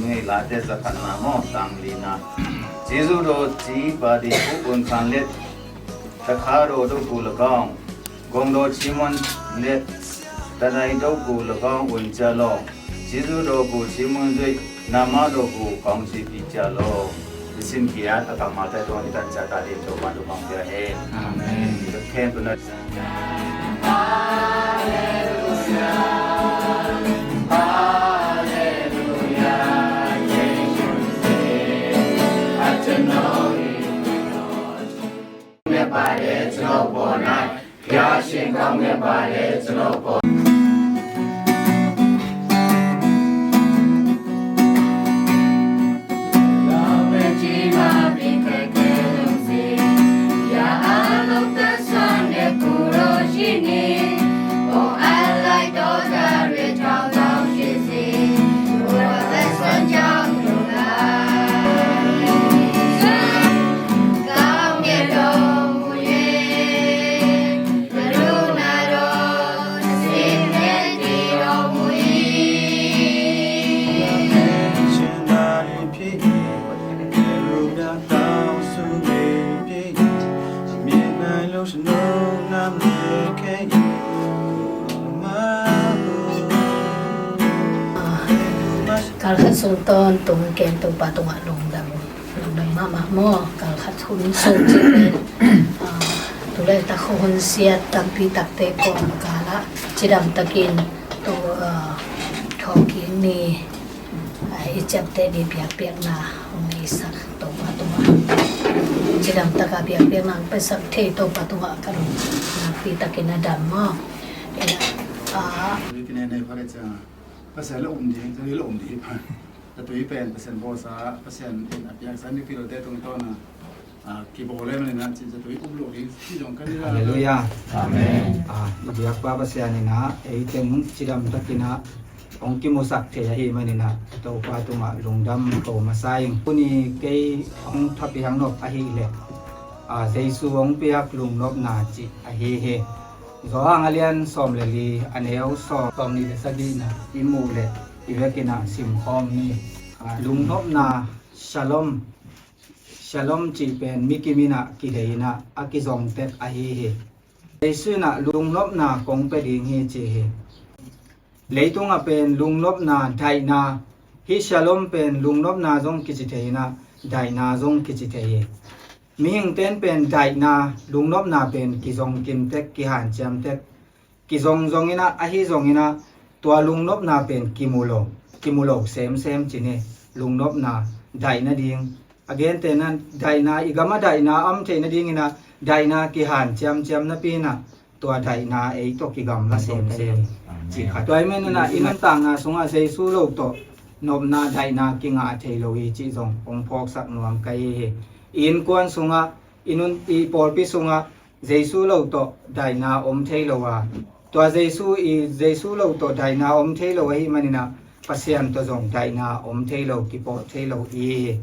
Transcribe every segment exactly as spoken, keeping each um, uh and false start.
ငယ်လာတဲ့ဇာတ်ခဏမောတန်လီနာ။ ကျေးဇူးတော်ကြီးပါသည်ဟုဝန်ခံလျက် တခါတော်တို့ကို၎င်း၊ ဂုဏ်တော်ချီးမွမ်းလျက် တန်တိုင်းတို့ကို၎င်း ဝင်ကြလော့။ ကျေးဇူးတော်ကိုချီးမွမ်း၍ နာမတော်ကိုကောင်းချီးပြီးကြလော့။ ဒီစင်ကီယာတကမ္ဘာတဲ့တော် အတန်ချာတာတဲ့တော် ဘာလို့ကောင်းပြဟဲ။ အာမင်။ ဒီကဲပန မြတ်ပါတဲ့ ကျွန်တော်ပေါ်၌ ဘုရားရှင်ကောင်းမြတ်ပါတယ် ကျွန်တော်ပေါ်။ လောကကြီးမှာ ပစ်ခတ်ခဲ့လို့စေ၊ ရာအားလုံးသက်သာတဲ့ ကိုယ်တော်ရှိနေ။ ပုံအပ်လိုက်သော တန်တွေ ထောင်သောင်းရှိစေ၊ ကိုယ်တော်သက်စွမ်းကြောင်း လူကကောင်းမြတ်တော်မူ၍ ကရုဏာတော်ဆင်ခြင်တော်မူ၏။ ရှင်သာဖြစ်၏၊ လူများတောင်းဆိုခြင်းဖြစ်၏၊ မြင်နိုင်လို့ ကျွန်တော်နာမည်ခဲ၏။ Kal khat sung tawntung ken Topa tungah lungdam, lungdam mahmah maw. Kal khat hun sung cih pen, ah, tu laitak hun siat tampi takte kong kal ah cidam takin tu, ah, thawhkik ni, ah, i ciapteh ni biakpiakna hong neisak Topa tungah cidam taka biakpiakna hong paisak thei Topa tungah ka lung nakpi takin a dam maw. Ina, ah, Pasian la um ding, Pasian la um ding. Zatui pen Pasian bawlsa, Pasian in a piaksa mipil lote tungtawn a, a, kibawl leh manin a, ci zatui um lo ding ci zong ka hi la. Halleluiah. Amen. A, i biakpa Pasian in a, ei teng cidam takin a hong kimusak thei ahih manin a, Topa tungah lungdam ko masa ing. Tuni kei hong thapiak nop ahih leh, a, Jesu hong piak lungnopna cih ahi hi. Johan a lian sawm le li, a neu sawm, sawmnih le sagihna i muh leh i vekin a simkhawm ni. A, lungnopna, shalom, shalom cih pen mikim in a kidei in a, a kizong tek ahi hi. Jesu in a lungnopna kong pia ding hi ci hi. Leitung a pen lungnopna, daihna, hih shalom pen lungnopna zong kici thei in a, daihna zong kici thei hi. Mihingte'n pen daihna, lungnopna pen kizong kim tek, kihanciam tek, kizong zong in a, ahi zong in a, tua lungnopna pen kimu lo, kimu lo semsem ci ni. Lungnopna, daihna ding. A gentehna, daihna, i gam a daihna a om theihna ding in a, daihna kihanciamciam napi in a, tua daihna ei tawh kigamla semsem. Amen. Cih khat. Tua ahih manin a, i nuntakna sungah Jesu lo tawh nopna, daihna kingah thei lo hi cih zong hong phawksak nuam ka hi hi. I innkuan sungah, i nun, i pawlpi sungah Jesu lo tawh daihna om thei lo a, tua Jesu i, Jesu lo tawh daihna om thei lo ahih manin a, Pasian tawh zong daihna om thei lo, kipawh thei lo i hi.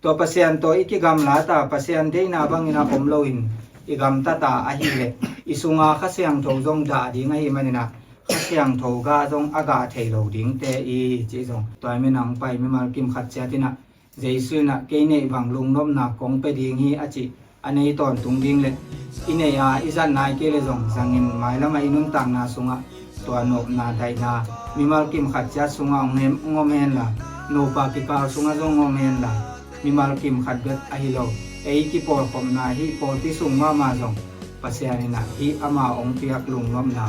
Tua Pasian tawh i kigamla ta, Pasian deihna bangin a om loin i gamta ta ahih leh, i sunga Kha Siangtho zong dah ding ahih manin a, Kha Siangtho gah zong a gah thei lo dingte i hi cih zong tua ahih manin a hong pai mimal kim khat ciat in a, Jesu in a kei neih bang lungnopna kong pia ding hi a cih a nei tawntung ding leh, i neih a i zat nai kei leh zong zangin mailam a i nuntakna sungah tua nopna, daihna mimal kim khat ciat sungah hong hem, hong om hen la, nupa kikal sungah zong hong om hen la, mimal kim khat bek ahi lo, ei kipawlkhopna hih pawlpi sung mahmah zong Pasian in a hih ama hong piak lungnopna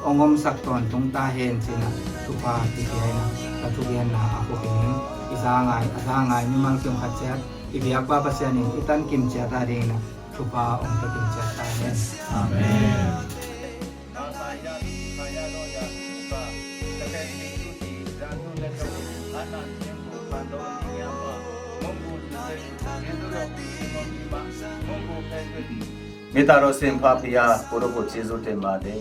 hong omsak tawntung ta hen ci-in a thupha kipia in a, ka thugenna a khuk in i za ngai, a za ngai mimal kim khat ciat i biakpa Pasian in i tan kim ciat a dingin a thupha hong pia kim ciat ta hen. Amen. Mita ro sim pa pia, puro ko chizu te ma de.